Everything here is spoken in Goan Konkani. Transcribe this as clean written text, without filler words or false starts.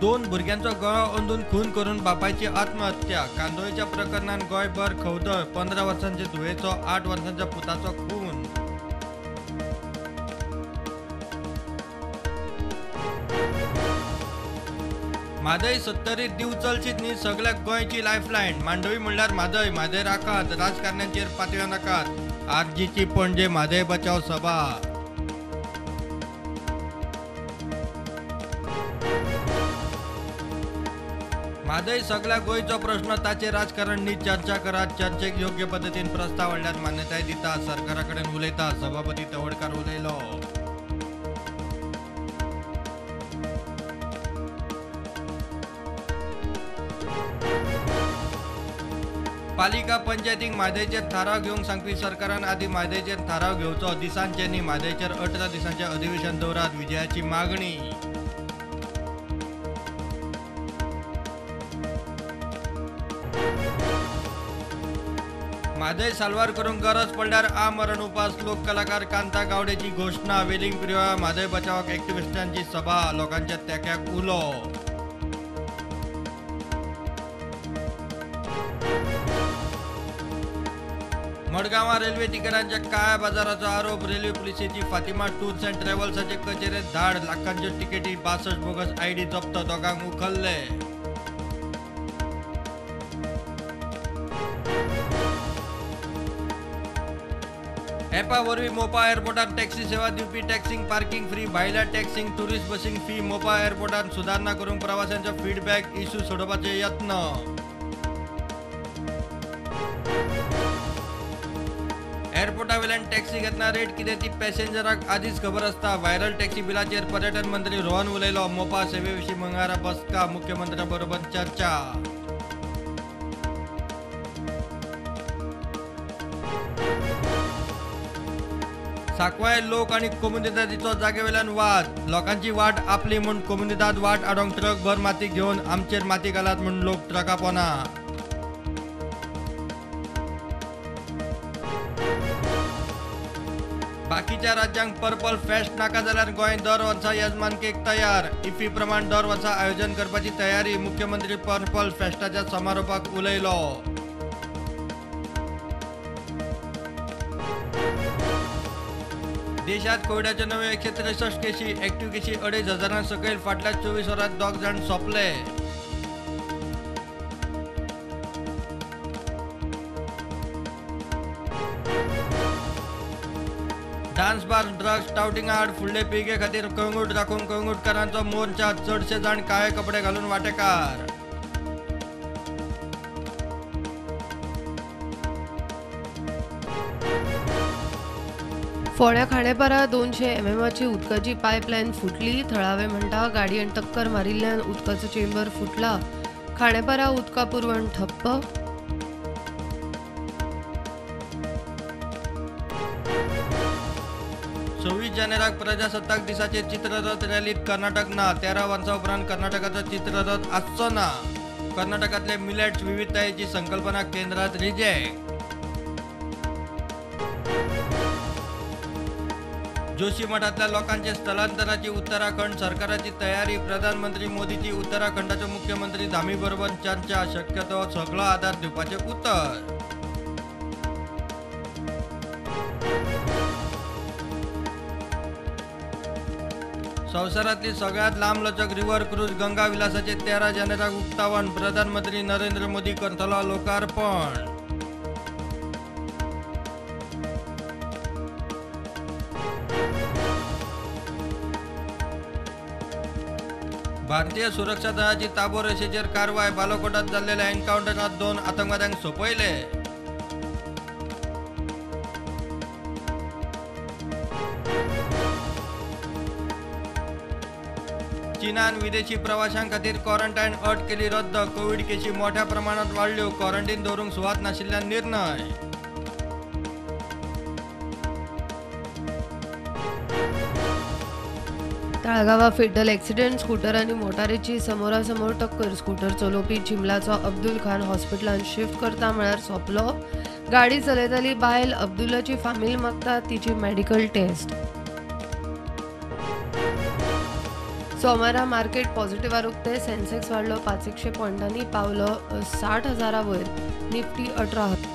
दोन भुरग्यांचो गळो अंदून खून करून बापायची आत्महत्या. कांदोळीच्या प्रकरणान गोंयभर खवदळ. 15 वर्सांचे धुवेचो 8 वर्सांच्या पुताचो खून. म्हादय 70 दिवचलचीच न्ही सगळ्या गोंयची लायफलायन. मांडवी म्हणल्यार म्हादय, म्हादय राखात, राजकारण्यांचेर पातयो नाकात. आरजीची पणजे म्हादय बचाव सभा. म्हादय सगळ्या गोंयचो प्रश्न, ताचेर राजकारण न्ही चर्चा करात. चर्चेक योग्य पद्दतीन प्रस्ताव हाडल्यार मान्यताय दिता, सरकारा कडेन उलयता, सभापती तवडकार उलयलो. पालिका पंचायतीक म्हादयचेर थाराव घेवंक सांगपी सरकारान आदी म्हादयचेर थाराव घेवचो. दिसांचे न्ही म्हादयचेर 18 दिसांचें अधिवेशन दवरात, विजयाची मागणी. म्हादय साल्वार करूंक गरज पडल्यार आमरण उपास, लोक कलाकार कांता गावडेची घोशणा. वेलिंग प्रियोळा म्हादय बचावाक एक्टिविस्टांची सभा, लोकांच्या तेक्याक उलो. मडगांवां रेल्वे तिकेटांच्या काळ्या बाजाराचो आरोप. रेल्वे पुलिसेची फातिमा टूर्स अँड ट्रॅव्हल्साचे कचेरेत धाड. लाखांच्यो तिकेटी, 62 बोगस आयडी जप्त, दोगांक उखल्ले. एपा वरवीं मोपा एअरपोर्टार टॅक्सी सेवा दिवपी टॅक्सींक पार्किंग फ्री, भायल्या टॅक्सींक टुरिस्ट बसींक फी. मोपा एअरपोर्टार सुदारणा करूंक प्रवाशांचो फिडबॅक इश्यू सोडोवपाचे यत्न. एअरपोर्टा वयल्यान टॅक्सी घेतना रेट कितें ती पॅसेंजराक आदींच खबर आसता. व्हायरल टॅक्सी बिलाचेर पर्यटन मंत्री रोहन उलयलो. मोपा सेवे विशीं मंगळारा बसका, मुख्यमंत्र्या बरोबर चर्चा. सांकवाळे लोक आनी कोमुनिदादीचो जागेवेल्यान वाद. लोकांची वाट आपली म्हूण कोमुनिदाद वाट आडोवंक ट्रक भर माती घेवन आमचेर माती घालात म्हूण लोक ट्रका पोना. बाकीच्या राज्यांक पर्पल फेस्ट नाका जाल्यार गोंय दर वर्सा येजमानकेक तयार. इफ्फी प्रमाण दर वर्सा आयोजन करपाची तयारी, मुख्यमंत्री पर्पल फेस्टाच्या समारोपाक उलयलो. देशात कोविडाच्यो नव्यो 163 केशी, एक्टिव्ह केशी 2,500 सकयल. फाटल्या 24 वरांत 2 जाण सोंपले. डान्स बार ड्रग्स टावटिंगा आड फुडले पिळगे खातीर कळंगूट राखूंक कळंगूटकारांचो मोर्चा. चडशे जाण काळे कपडे घालून वांटेकार. फोंड्या खांडेपारा 200 mm उदकाची पायपलायन फुटली. थळावे म्हणटा गाडयेन टक्कर मारिल्ल्यान उदकाचो चेंबर फुटला. खांडेपारा उदका पुरवण ठप्प. सव्वीस जानेवारीक प्रजासत्ताक दिसाचे चित्ररथ रॅलीत कर्नाटक ना. 13 वर्सां उपरांत कर्नाटकाचो चित्ररथ आसचो ना. कर्नाटकांतले मिलेट्स विविधतायेची संकल्पना केंद्रात रिजेक्ट. जोशी मठांतल्या लोकांचे स्थलांतराची उत्तराखंड सरकाराची तयारी. प्रधानमंत्री मोदीची उत्तराखंडाचे मुख्यमंत्री धामी बरोबर चर्चा, शक्यतो सगळो आदार दिवपाचें उतर. संवसारांतली सगळ्यांत लांबलचक रिव्हर क्रूज गंगा विलासाचे 13 जानेवारीक उक्तावण. प्रधानमंत्री नरेंद्र मोदी करतलो लोकार्पण. भारतीय सुरक्षा दळाची ताबो रेषेचेर कारवाय. बालाकोटात जाल्लेल्या एन्काउंटरात 2 आतंकवाद्यांक सोंपयले. चीनान विदेशी प्रवाशां खातीर क्वॉरंटायन अट केली रद्द. कोविड केशी मोठ्या प्रमाणात वाडल्यो. क्वॉरंटीन दवरूंक सुवात नाशिल्ल्यान निर्णय. ताळगांवां फेटल एक्सिडेंट. स्कूटर आनी मोटारीची समोरासमोर टक्कर. स्कूटर चलोवपी चिंबलाचो अब्दुल खान हॉस्पिटलांत शिफ्ट करता म्हळ्यार सोंपलो. गाडी चलयताली बायल. अब्दुलाची फामील मागता तिची मेडिकल टेस्ट. सोमारा मार्केट पॉझिटिव्हार उक्ते. सेन्सेक्स वाडलो 500 पॉयंटांनी, पावलो 60,000 वयर. निफ्टी 18.